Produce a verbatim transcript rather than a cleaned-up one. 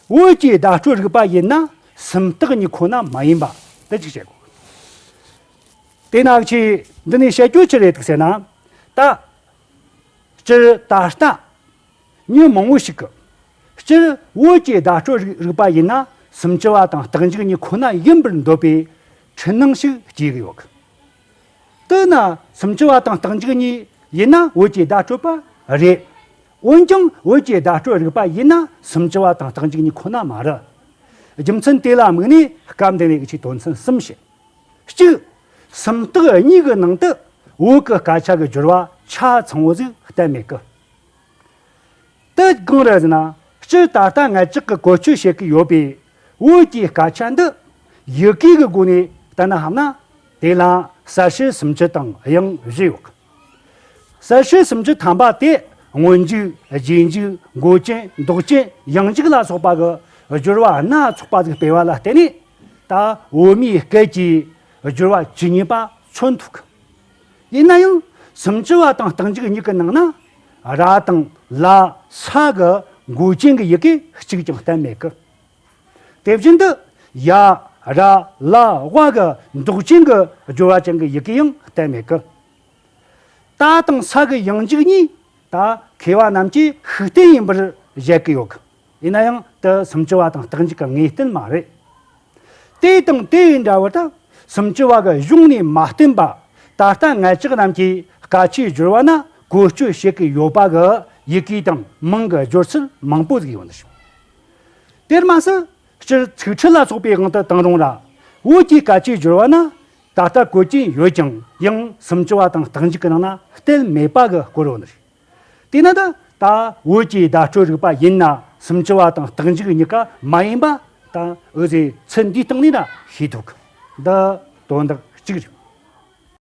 བོད་ཀྱི་བརྡ་སྤྲོད་རིག་པ་ཡིན་ན་སུམ་རྟགས་གཉིས་ཁོ་ན་མ་ཡིན་པ་དེ་ཅིག་བཤད་དགོས། དེ་ན་ཆེ་འདི་ནས་བཤད་རྒྱུ་ཅི་རེད་འདུག་ཟེར་ན། ད་སྤྱིར་ད་ལྟ་མྱི་མང་བོ་ཞིག་གིས་སྤྱིར་བོད་ཀྱི་བརྡ་སྤྲོད་རིག་རིག་པ་ཡིན་ན་སུམ་ཅུ་བ་དང་རྟགས་འཇུག་གཉིས་ཁོ་ན་ཡིན་པར་འདོད་པའི་འཁྲུལ་སྣང་ཞིག་སྐྱེ་གི་ཡོད། དེས་ན་སུམ་ཅུ་བ་དང་རྟགས་འཇུག་གཉིས་ཡིན་ན་བོད་ཀྱི་བརྡ་སྤྲོད་པ་རེད། འོན་ཀྱང་བོད་ཀྱི་བརྡ་སྤྲོད་རིག་པ་ཡིན་ན་སུམ་ཅུ་བ་དང་རྟགས་འཇུག་གཉིས་ཁོ་ན་མ་རེད། རྒྱུ་མཚན་དེ་ལ་དམིགས་ནས་སྐབས་འདི་ནས་ཀྱི་དོན་ཚན་གསུམ་བཤད། གཅིག་སུམ་རྟགས་གཉིས་ཀྱི་ནང་དུ་བོད་ཀྱི་སྐད་ཆ་གི་སྦྱོར་བ་ཆ་ཚང་བོ་ཟིག་གཏན་མེད་གི། དེ་གང་རེད་ཟེར་ན། སྤྱིར་ད་ལྟ་ངེད་ཅག་གིས་བཀོལ་སྤྱོད་བྱེད་ཀྱི་ཡོད་པའི་བོད་ཀྱི་སྐད་ཆ་འདི་ཡི་གེ་གི་སྒོ་ནས་བསྟན་ན་ཧམ་ན། དེ་ལ་གསལ་བྱེད་སུམ་ཅུ་དང་དབྱངས་བཞི་ཡོད། གསལ་བྱེད་སུམ་ཅུ་ཐམ་པ་དེ་སྔོན་འཇུག་རྗེས་འཇུག་མགོ་ཅན་འདོགས་ཅན་ཡང་འཇུག་ལ་སོགས་པ་གི་སྦྱོར་བ་སྣ་ཚོགས་པ་ཟིག་སྤེལ་བ་ལ་བརྟེན་ནས། ད་བོད་མིའི་སྐད་ཀྱི་སྦྱོར་བ་ཇི་སྙེད་པ་མཚོན་ཐུབ་གི། ཡིན་ན་ཡང་སུམ་ཅུ་བ་དང་རྟགས་འཇུག་གཉིས་ཀྱི་ནང་ན་ར་དང་ལ་ས་གི་མགོ་ཅན་གྱི་ཡི་གེ་གཅིག་ཀྱང་གཏན་མེད་གི། དེ་བཞིན་དུ་ཡ་ར་ལ་ཝ་གི་འདོགས་ཅན་གྱི་སྦྱོར་བ་ཅན་གྱི་ཡི་གེ་ཡང་གཏན་མེད་གི། ད་དང་ས་གི་ཡང་འཇུག་གཉིས་ད་མཁས་པ་རྣམས་ཀྱིས་ཤུགས་བསྟན་ཡིན་པར་བཞེད་ཀྱི་ཡོད་གི། ཡིན་ན་ཡང་དེ་སུམ་ཅུ་བ་དང་རྟགས་འཇུག་གི་ངེས་བསྟན་མ་རེད། དེ་དང་དེ་ཡི་འདྲ་བར་ད་སུམ་ཅུ་བ་གི་གཞུང་ནས་མ་བསྟན་པ། ད་ལྟ་ངེད་ཅག་རྣམས་ཀྱིས་སྐད་ཆའི་སྦྱོར་བ་ན་བཀོལ་སྤྱོད་བྱེད་ཀྱི་ཡོད་པ་གི་ཡི་གེ་དང་མིང་གི་སྦྱོར་ཚུལ་མང་པོ་ཟིག་ཡོད་ནི་ཞིག། དེར་མ་ཟད་སྤྱིར་ཚིག་ཁྲིད་ལ་སོགས་པའི་དབང་དུ་བཏང་རུང་ར། བོད་ཀྱི་སྐད་ཆའི་སྦྱོར་བ་ན་ད་ལྟ་བཀོལ་གྱིན་ཡོད་ཀྱང་ཡང་སུམ་ཅུ་བ་དང་རྟགས་འཇུག་གི་ནང་ན་གཏན་མེད་པ་གི་སྐོར་ཡོད་ནི་རེད། དེས་ན་ད་ད་བོད་ཀྱི་བརྡ་སྤྲོད་རིག་པ་ཡིན་ན་སུམ་ཅུ་བ་དང་རྟགས་འཇུག་གཉིས་ཀ་མ་ཡིན་པ་ད་འུ་ཚོས་ཚུལ་འདིའི་སྟེང་ནས་ན་ཤེས་ཐུབ་གི། འདི་དོན་དག་གཅིག་རེད།